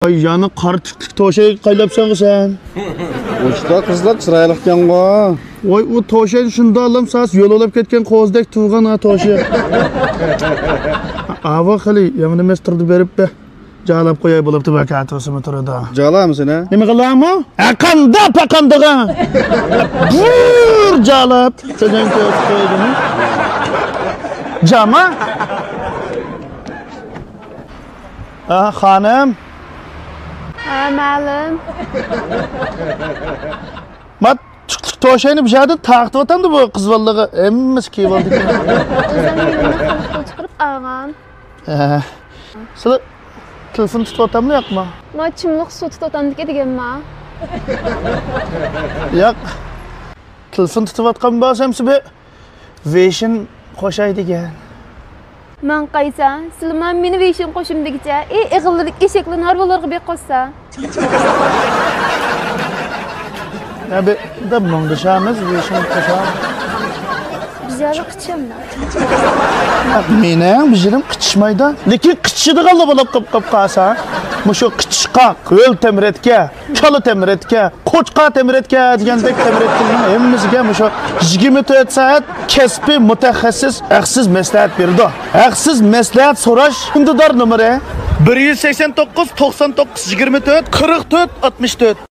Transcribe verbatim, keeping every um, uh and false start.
ۋاي، يەنە قارا تۈكلۈك توشايغا قايلاپسەنغۇ سەن؟ ئۇستا، قىزلار چىرايلىقكەنغۇ. ۋاي، ئۇ توشاي شۇنداقلام ساس يول ئولاپ كەتكەن قوزىدەك تۇرغان ھە توشاي. ئاۋۇ خېلى يامان ئەمەس تۇردى، بېرىپ بە. جالاپ قوياي بولۇپتۇ، بەك ئەتىسىمۇ تۇرىدۇ. جالامسەن ھە؟ نېمە قىلامۇ؟ ھە، قاندا پاقاندىغا. بۇر جالاپ. سۆزۈڭ كۆز قويدۇم. جاما. ھە، خانىم. ھە، مەلۇم. مات، تۈكلۈك توشاينى بۇ يەردىن تارقىتىۋاتامدۇ بۇ قىز بالىلىرىغا؟ ھەممىسى كىيىۋالدىكەن. ئۆزۈم يېنىمدىن خەلققە چىقىرىپ ئالغان. ھە. سىلەر تېلېفون تۇتۇۋاتامدۇ ياقمۇ؟ ما چىملىق سۇ تۇتۇۋاتامدىكى دېگەنما؟ ياق. تېلېفون تۇتۇۋاتقان بولسام سىبى ۋېشىن قوشاي دېگەن. ماڭ قايسا، سىلىما مېنى ۋېشىن قوشۇم دېگۈچە، ئى ئېغىللىرىدىكى ئېشەكلەر نار بولارغا بېقىۋاتسا. يا بى، بۇندا مۇڭدىشامىز، ۋېشىن قوشا. بىزەرلىك قىچىشامدا. مېنىڭ بىجىرىم قىچىشمايدۇ. لېكىن قىچىشىدىغانلا بولۇپ قاپ، قاپ قالسا، مۇشۇ قىچىشقاق، ھۆل تەمرەتكە، كالا تەمرەتكە، قوچقار تەمرەتكە دېگەندەك تەمرەتكىلەرنىڭ ھەممىسىگە مۇشۇ يىگىرمە تۆت سائەت كەسپىي مۇتەخەسسىس ھەقسىز مەسلىھەت بېرىدۇ. ھەقسىز مەسلىھەت سوراش ئۈندىدار نومۇرى بىر يۈز سەكسەن توققۇز، توقسان توققۇز، يىگىرمە تۆت، قىرىق تۆت، ئاتمىش تۆت.